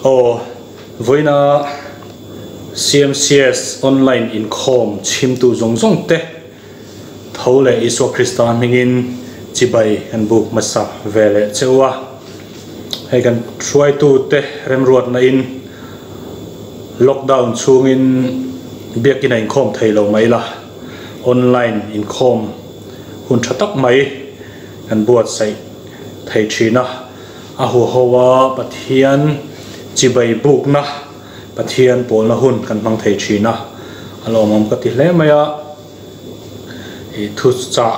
Aw, vawiina CMCS online inkhawm chhimtu zawng zawng te tho leh Isua Krista hmingin chibai kan buk hmasa ve leh cheu a. Hei kan hruaitu te remruatna in lockdown chhungin biakin a inkhawm thei lo mai la, online inkhawm hun tha tak mai kan buatsaih thei thin a. A huaho a Pathian chibai bukna, Pathian pawlna hun kan hmang thei thin a, a lawmawm ka ti hle mai a. I thuchah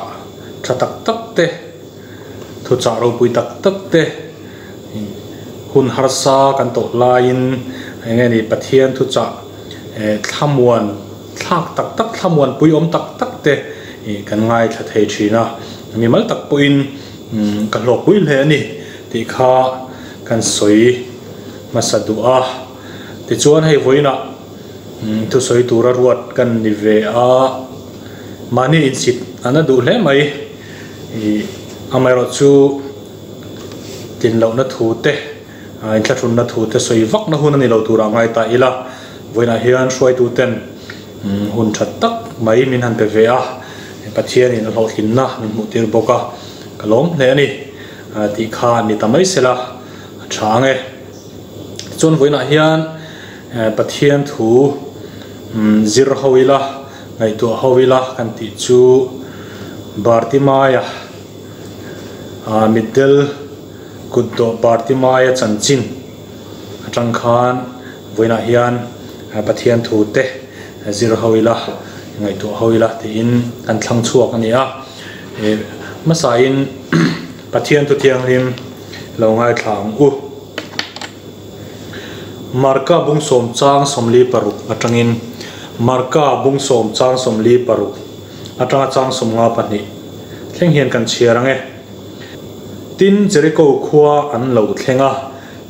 tha tak tak te, thuchah ropui tak tak te, hun harsa kan tawh laiin eng nge ni Pathian thuchah thlamuan thlak tak tak, thlamuan puiawm tak tak te kan ngaithla thei thin a. Mimal tak pawhin Ka hlawkpui hle a ni tih kha kan sawi hmasa duh a. Tichuan hei vawiinah thusawi tura ruat kan ni ve a, mahni insit a na duh hle mai. Ih amaherawhchu tlin lohna thu te, inthlahrunna thu te sawi vakna hun a ni lo turah ngai ta ila. Vawiinah hian hruaituten Hun tha tak mai min han pe ve a, Pathianin a hlawhtlinna min hmuh tir bawk a, ka lawm hle a ni tih kha ni ta mai sela a tha ang e. Tichuan vawiinah hian Pathian thu zir ho ila, ngaihtuah ho ila kan tih chu Bartimaia mitdel kutdawh Bartimaia chanchin atang khan Vawiinah hian Pathian thu te zir ho ila, ngaihtuah ho ila tiin kan thlang chhuak a ni a. Hmasain Pathian thu thianghlim lo ngaithla ang u. Marka bungsawm chang 46 atangin Marka bungsawm chang 46 atanga chang 52 thleng hian kan chhiar ang e. Tin, Jeriko khua an lo thleng a.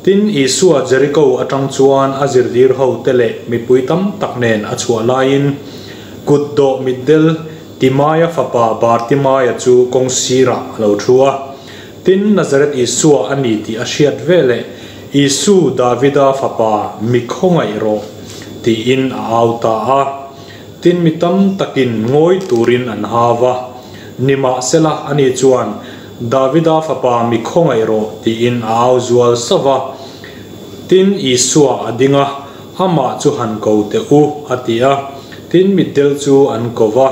Tin, Isua Jeriko atang chuan a zirtir hote leh mipui tam tak nen a chhuah laiin, kut dawh mitdel Timaia fapa Bartimaia chu kawng sirah a lo thu a. Tin, Nazaret Isua a ni tih a hriat veleh, Isu, Davida fapa, mi khawngaih rawh, tiin a au ta a. Tin, mi tam takin ngawi turin an hau a. Nimahsela, ani chuan, Davida fapa mi khawngaih rawh, tiin a au zual sauh va. Tin, Isua a ding a, amah chu han ko teh u, a ti a. Tin, mitdel chu an ko va.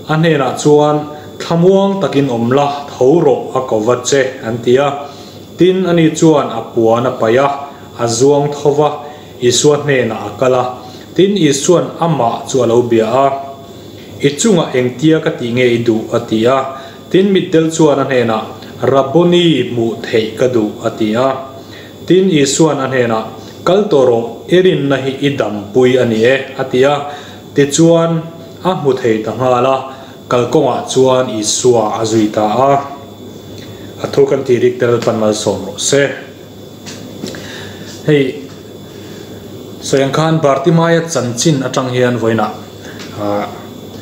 A hnenah chuan, Thlamuang takin awm la, tho rawh, a ko va che, an ti a. Tin, ani chuan a puan a paih a, a zuang tho va, Isua hnenah a kal a. Tin, Isua'n amah chu a lo bia a, I chungah engtia ka tih nge i duh? a ti a. Tin, mitdel chuan a hnenah, Rabboni, hmuh theih ka duh, a ti a. Tin, Isua'n a hnenah, Kal tawh rawh, i rinna hi i dampui a ni e, a ti a. Tichuan, a hmu thei ta nghal a, kalkawngah chuan Isua a zui ta a. A thu kan tih rik tel pan malsawm rawh se. Hei, sawi ang khan Bartimaia chanchin atang hian vawiinah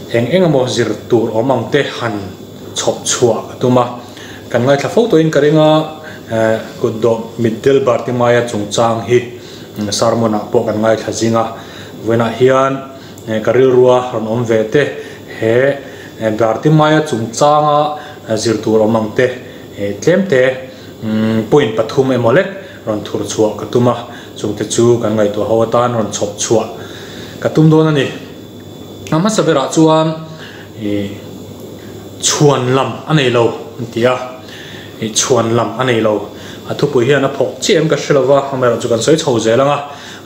eng eng emaw zir tur awm ang te han chhawp chhuah ka tum a. Kan ngaithla fo tawhin ka ring a, kutdawh mitdel Bartimaia chungchang hi sermon ah pawh kan ngaithla zing a. Vawiinah hian ka rilrua rawn awm ve te, he Bartimaia chungchanga zir tur awm ang te tlem te, Point pathum emaw lek rawn thur chhuah ka tum a, chungte chu kan ngaihtuah ho atan rawn chhawp chhuah ka tum dawn a ni. A hmasa berah chuan ih chhuan lam a nei lo an ti a, ih chhuan lam a nei lo. A thupui hian a phawk chiah em ka hre lo va, amaherawhchu kan sawi chho zel ang a,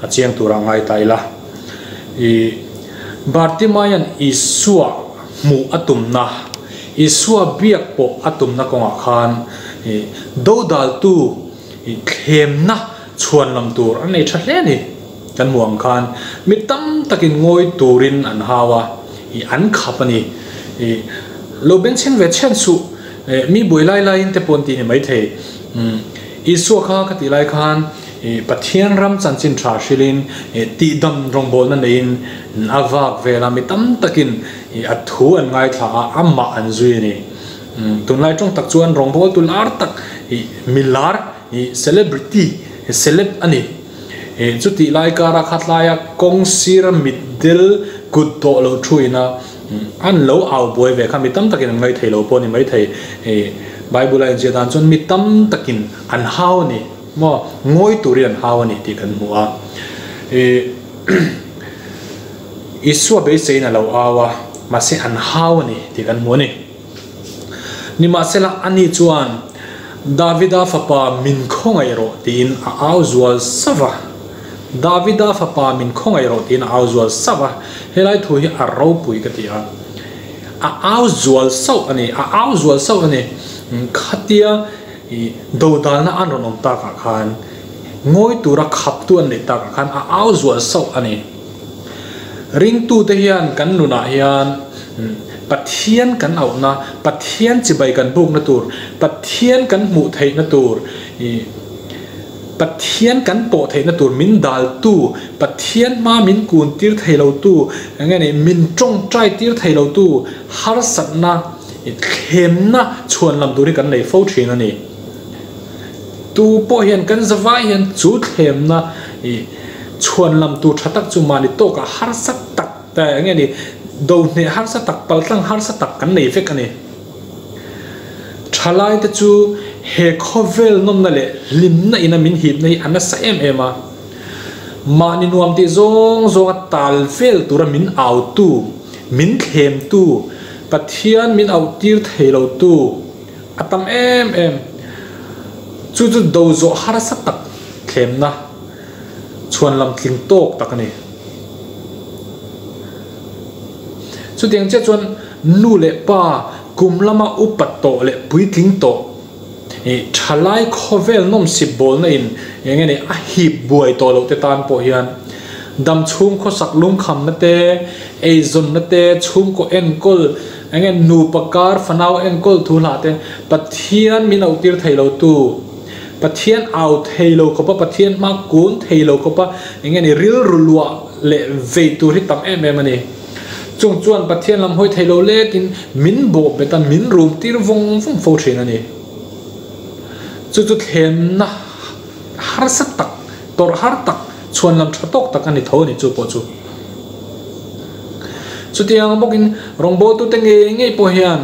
a chiang turah ngai ta ila. Ih Bartimaian Isua hmuh a tumna, Isua biak pawh a tumna kawngah khan dodaltu thlemna chhuan lam tur an nei tha hle a ni. Kan hmuh ang khan mi tam takin ngawi turin an hau a, an khap a ni. Lo bengchheng ve chhen suh, mi buai lai laiin te pawh an tih ni maithei. Isua kha ka tih lai khan Pathian ram chanchin tha hrilhin tihdam rawngbawlna neiin a vak vel a, mi tam takin a thu an ngaithla a, amah an zui a ni. Tunlai tawng tak chuan rawngbawltu lar tak mi lar celebrity, celeb a ni. Chutih lai kara khatlaia kawng sira mitdel kut dawh lo thu ina an lo au buai ve kha mi tam takin an ngaithei lo pawh a ni maithei. Bible a inziah dan chuan mi tam takin an hau a ni maw, ngawi turin an hau a ni tih kan hmu a. Isua beiseiin a lo au a, mahse an hau a ni tih kan hmu a ni. Nimahsela, ani chuan, Davida fapa min khawngaih rawh, tiin a au zual sauh va. Davida fapa min khawngaih rawh, tiin a au zual sauh va. Helai thu hi a ropui ka ti a. A au zual sauh a ni, a au zual sauh a ni. Khatia dodalna an rawn awm takah khan, ngawi tura khaptu an neih takah khan a au zual sauh a ni. Ringtute hian kan nunah hian Pathian kan auhna, Pathian chibai kan bukna tur, Pathian kan hmuh theihna tur, Pathian kan pawh theihna tur min daltu, Pathian hma min kun tir thei lotu, eng nge ni, min tawngtai tir thei lotu harsatna, thlemna chhuan lam tur hi kan nei fo thin a ni. Tu pawh hian kan zavai hian chu thlemna chhuan lam tur tha tak chu mahni tawkah harsa tak eng nge ni, do hneh harsa tak, paltlang harsa tak kan nei vek a ni. Thalaite chu he khawvel nawmna leh hlimna ina min hipna hi a nasa em em a. Mahni nuam tih zawng zawnga tal vel tura min autu, min thlemtu, Pathian min auhtir thei lotu, A tam em em. Chu chu do zawh harsa tak thlemna chhuan lam tling tawk tak a ni. Chutiang chiah chuan nu leh pa kum lama upat tawh leh puitling tawh ih thalai khawvel nawmsip bawlna in eng nge ni a hip buai tawh loh te tan pawh hian dam chhung khawsak lungkhamna te, eizawnna te, chhungkaw enkawl Enge nupa kar fanau enkawl thu hlah te Pathian min auh tir thei lo tu, Pathian au thei lo khawpa Pathian hma kun thei lo khawpa enge ni rilru luah leh vei tur hi tam em em a ni. Chung chuan Pathian lam hawi thei lo lekin min bawh bet a, min rum tir vawng vawng fo thin a ni. Chu chu thlenna harsa tak, tawrh har tak, chhuan lam tha tawk tak a ni tho a ni chu pawh chu. Chutiang bawkin rawngbawltute ngei ngei pawh hian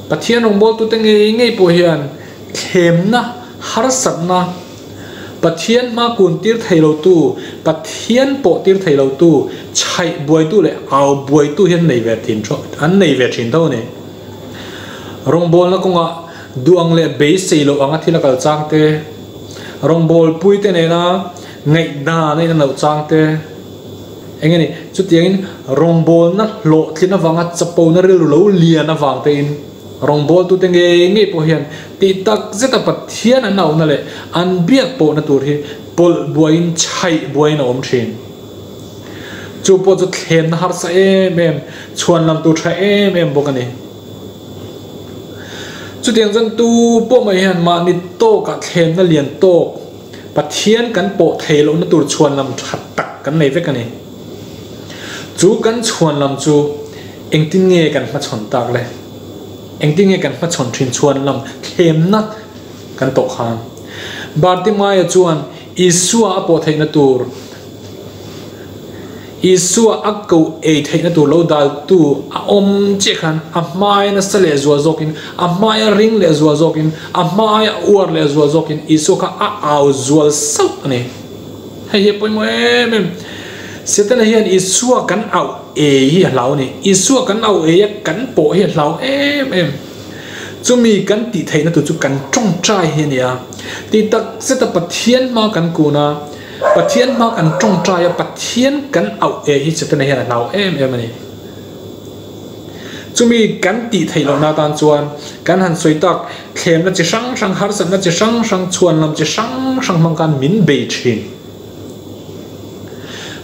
Pathian rawngbawltute ngei ngei pawh hian thlemna, harsatna, Pathian hma kun tir thei lotu, Pathian pawh tir thei lotu, chhaih buaitu leh au buaitu hi an nei ve thin an nei ve thin tho a ni. Rawngbawlna kawngah duang leh beisei loh anga thil a kal chang te, rawngbawlpuite nena Ngaihdan a in a loh chang te eng nge ni? Chutiangin rawngbawlna hlawhtlin avanga chapona rilru lo lian avang te in rawngbawltute ngei ngei pawh hian tih tak zeta Pathian an auhna leh an biak pawhna tur hi pawlh buaiin chhaih buaiin a awm thin. Chu pawh chu thlemna harsa em em, chhuanlam tur tha em em bawk a ni. Chutiang chuan tu pawh mai hian mahni tawkah thlemna lian tawk, Pathian kan pawh thei lohna tur chhuanlam tha tak kan nei vek a ni. Chu kan chhuanlam chu engtin nge kan hmachhawn tak le? Engtin nge kan hmachhawn thin chhuanlam thlemna kan tawh khan? Bartimaia chuan Isua a pawh theihna tur Isua a koh ei theihna tur lo daltu a awm chiah khan a hmaia nasa leh zual zawkin, a hmaia ring leh zual zawkin, a hmaia uar leh zual zawkin Isua kha a au zual sauh a ni. Hei hi a pawimawh em em. Setana hian Isua kan auh ei hi a hlau a ni. Isua kan auh ei a kan pawh hi a hlau em em. Chumi kan tih theihna tur chu kan tawngtai hi a ni a. Tih takzeta Pathian hma kan kun a. Pathian hma kan tawngtai a, Pathian kan auh e hi Setana hian a hlau em em a ni. Chumi kan tih theih lohna atan chuan kan han sawi tak thlemna chi hrang hrang, harsatna chi hrang hrang, chhuanlam chi hrang hrang hmang khan min bei thin.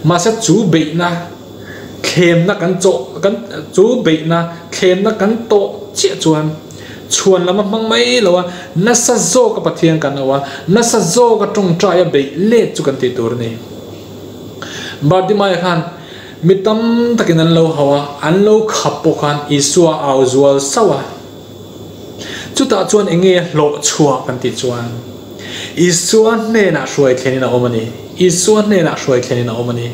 Mahse chu beihna thlemna kan chawh kan chu beihna thlemna kan tawh chiah chuan Chhuan lam a hmang mai lo a, nasa zawka Pathian kan auh a, nasa zawka tawngtai a beih let chu kan tih tur a ni. Bartimaia khan mi tam takin an lo hauh a, an lo khap pawh khan Isua a au zual sauh a. Chutah chuan eng nge hlawh chhuah kan tih chuan? Isua hnenah hruai thlenin a awm a ni. Isua hnenah hruai thlenin a awm a ni.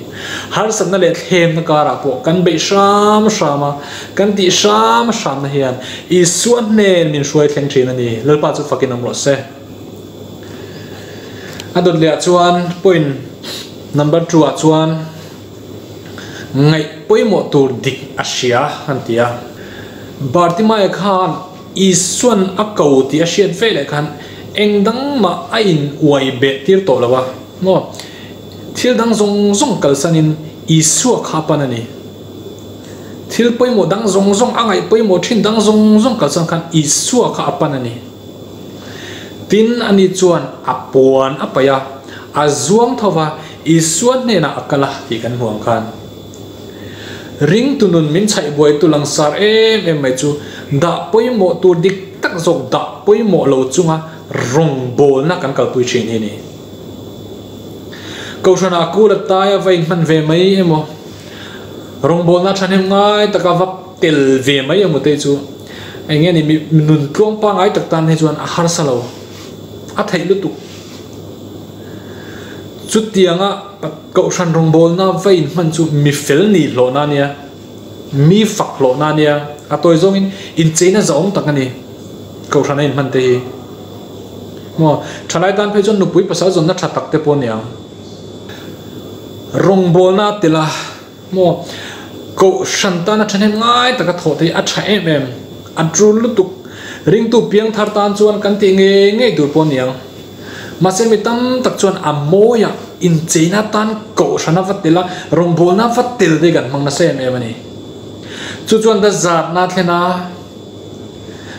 Harsatna leh thlemna karah pawh kan beih hram hram a, kan tih hram hramna hian Isua hnen min hruai thleng thin a ni. Lalpa chu fakin awm rawh se. A dawt lehah chuan point number two-ah chuan ngaih pawimawh tur dik a hria an ti a. Bartimaia khan Isuan a ko tih a hriat ve leh khan eng dang mah a in uai beh tir tawh lo a maw? Thil dang zawng zawng kalsanin Isua kha a pan a ni. Thil pawimawh dang zawng zawng, a ngaih pawimawh thin dang zawng zawng kalsan khan Isua kha a pan a ni. Tin, ani chuan a puan a paih a, a zuang tho va, Isua hnenah a kal a tih kan hmu ang khan. Ringtu nun min chhaih buaitu langsar em em mai chu dah pawimawh tur dik tak zawk dah pawimawh lo chunga rawngbawlna kan kalpui thin hi a ni. Kohhranah kul a tai a va inhman ve mai emaw, rawngbawlna thahnem ngai taka va tel ve mai emaw te chu eng nge ni mi nun tluang pangngai tak tan hi chuan a harsa lo, a theih lutuk. Chutianga Kohhran rawngbawlna va inhman chu mi fel ni hlawhna a nia, mi fak hlawhna a nia, a tawi zawngin incheina zahawm tak a ni Kohhran a inhman te hi. Maw, thalai tan phei chuan nupui pasal zawnna tha tak te pawh a ni ang. Rawngbawlna a tel a, maw, Kohhran tana thahnem ngai taka thawh te hi a tha em em, a tul lutuk. Ringtu piangthar tan chuan kan tih ngei ngei tur pawh a ni ang. Mahse mi tam tak chuan a mawiah incheina tan kohhrana va tel a, rawngbawlna va tel te kan hmang nasa em em a ni. Chu chuan da zatna thlen a,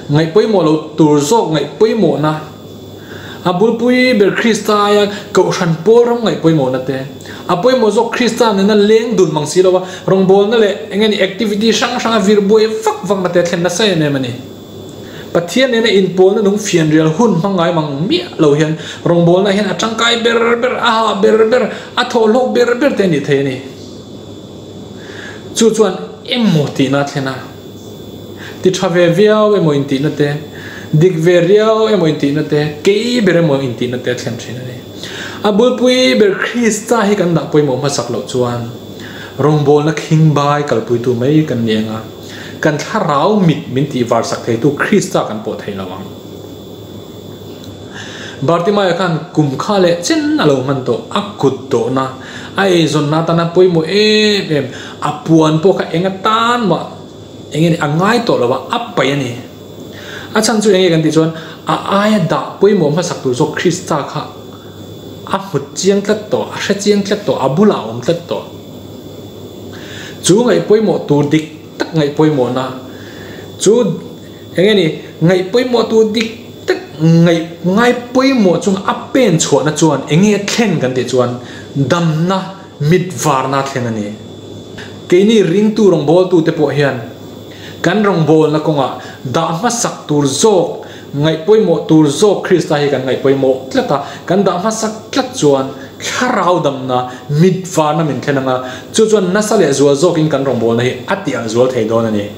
ngaih pawimawh lo tur zawk ngaih pawimawhna, a bulpui ber Krista aia kohhran pawl ram ngaih pawimawhna te, a pawimawh zawk Krista nena leng dun mang si lo a, rawngbawlna leh eng nge ni activity hrang hranga vir buai vak vakna te a thlen nasa em em a ni. Pathian nena inpawlna nung fianrial hun hmang ngai mang miah lo hian rawngbawlna hian a tangkai ber ber, a hah ber ber, a thawhhlawk ber ber te a nih thei a ni. Chu chuan emaw tihna a thlen a, ti tha ve viau emaw intihna te, dik ve riau emaw intihna te, kei ber emaw intihna te a thlen thin a ni. A bulpui ber Krista hi kan dah pawimawh hmasak loh chuan rawngbawlna khingbai kalpuitu mai kan ni ang a. Kan thlarau mit min tih var sak theitu Krista kan pawh thei lo ang. Bartimaia khan kum kha leh chen a lo hman tawh, a kut dawhna, a eizawnna atana pawimawh em em, a puan pawh kha eng atan mah eng nge ni a ngai tawh lo a, a paih a ni. A chhan chu eng nge kan tih chuan a aia dah pawimawh hmasak tur zawk Krista kha a hmu chiang tlat tawh, a hre chiang tlat tawh, a bulah a awm tlat tawh. Chu ngaih pawimawh tur dik tak ngaih pawimawhna chu eng nge ni, ngaih pawimawh tur dik tak ngaih ngai pawimawh chunga a pen chhuahna chuan eng nge thlen kan tih chuan damna mit varna a thlen a ni. Keini ringtu rawngbawltute pawh hian kan rawngbawlna kawngah dah hmasak tur zawk Ngaih pawimawh tur zawk Krista hi kan ngaih pawimawh tlat a, kan dah hmasak tlat chuan thlarau damna mit varna min thlen anga, chu chuan nasa leh zual zawkin kan rawngbawlna hi a ti alh zual thei dawn a ni.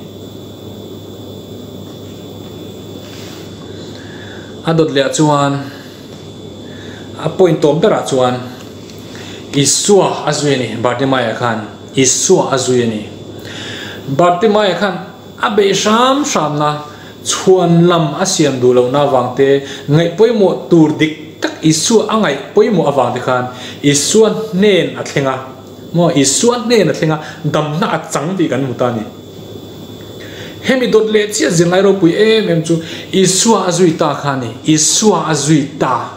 A dawt leh ah chuan a point tawp berah chuan Isua a zui a ni, Bartimaia khan Isua a zui a ni. Bartimaia khan A beih hram hramna, chhuan lam a siam duh lohna avang te, ngaih pawimawh tur dik tak Isua a ngaih pawimawh avang te khan Isua hnen a thleng a, maw Isua hnen a thleng a, damna a chang tih kan hmu ta a ni. Hemi dawt leh chiah zirlai ropui em em chu Isua a zui ta kha a ni, Isua a zui ta.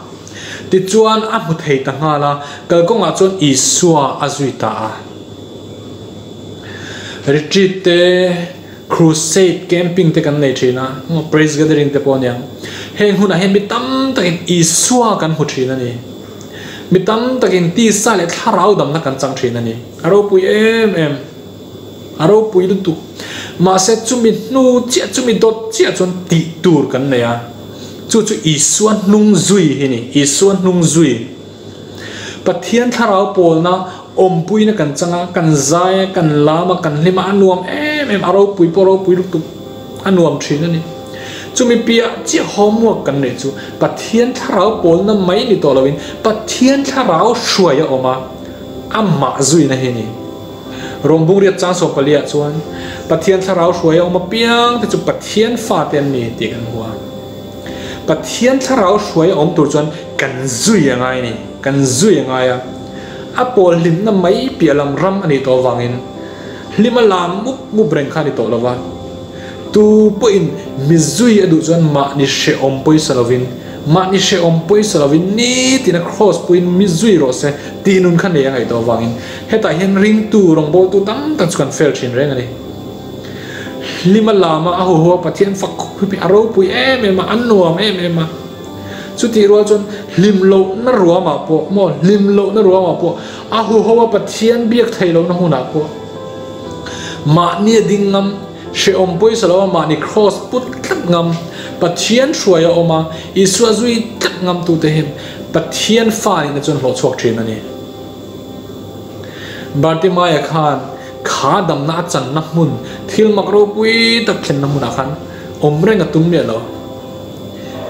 Tichuan a hmu thei ta nghal a, kalkawngah chuan Isua a zui ta a. Retreat te, crusade, camping te kan nei thin a, praise gathering te pawh a niang. Heng hunah hian mi tam takin Isua kan hmu thin a ni. Mi tam takin tisa leh thlarau damna kan chang thin a ni. A ropui em em, a ropui lutuk. Mahse chumi hnu chiah, chumi dawt chiah chuan tih tur kan nei a. Chu chu Isua hnung zui hi a ni, Isua hnung zui. Pathian thlarau pawlna awmpuina kan chang a, kan zai a, kan lam a, kan hlim a, a nuam em em, a ropui pawh ropui lutuk, a nuam thin a ni. Chumi piah chiah homework kan neih chu Pathian thlarau pawlna mai ni tawh loin Pathian thlarau hruai a awm a, amah zuina hi a ni. Rawngbung riat chang 14 ah chuan Pathian thlarau hruai a awm apiang te chu Pathian fate an ni tih kan hmu a. Pathian thlarau hruai a awm tur chuan kan zui a ngai a ni, kan zui a ngai a. A pawl hlimna mai piah lam ram a nih tawh avangin hlim a lam mup mup reng kha a ni tawh lo va. Tu pawhin mi zui a duh chuan mahni hrehawm pawisa lovin, mahni hrehawm pawisa lovin nitin a cross puiin mi zui rawh se tih nun kha nei a ngaih tawh avangin hetah hian ringtu rawngbawltu tam tak chu kan fail thin reng a ni. Hlima lama a huho a Pathian fak khawp hi a ropui em em a, a nuam em em a. Chutih rual chuan hlim lohna ruamah pawh maw hlim lohna ruamah pawh a huho a Pathian biak theih lohna hunah pawh mahni a ding ngam, hrehawm pawisa lo a mahni cross put tlat ngam, Pathian hruai a awm a, Isua zui tlat ngam tute hian Pathian fa nihna chuan hlawh chhuak thin a ni. Bartimaia khan kha damna a channa hmun, thil mak ropui tak thlenna hmunah khan awm reng a tum miah lo.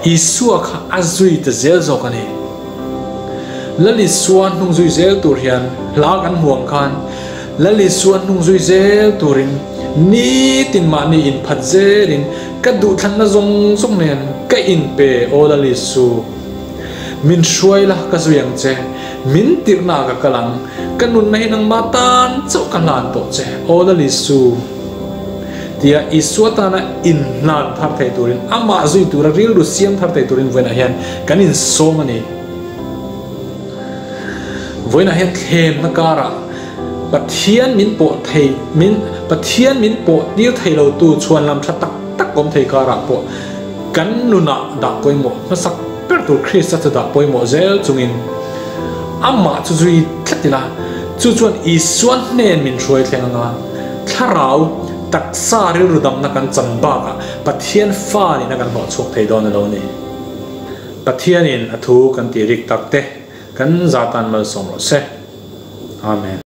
Isua kha a zui ta zel zawk a ni. Lal Isua hnung zui zel tur hian hla kan hmu ang khan Lal Isua hnung zui zel turin nitin mahni inphat zelin ka duhthlanna zawng zawng nen ka inpe aw Lal Isu. Min hruai la ka zui ang che, min tirhna ah ka kal ang, ka nunna hi nangmah tan chauh ka hlan tawh che, aw Lal Isu. Tia Isua tana inhlan thar thei turin, amah zui tura rilru siam thar thei turin vawiinah hian kan insawm a ni. Vawiinah hian thlemna karah Pathian min pawh thei, min Pathian min pawh tir thei lotu chhuanlam tha tak tak awm thei karah pawh kan nunah dah pawimawh hmasak ber tur Krista chu dah pawimawh zel chungin amah chu zui tlat ila, chu chuan Isua hnen min hruai thleng anga thlarau taksa rilru damna kan chan bakah Pathian fa nihna kan hlawh chhuak thei dawn a lo ni. Pathianin a thu kan tih rik tak te kan zatan malsawm rawh se. Amen.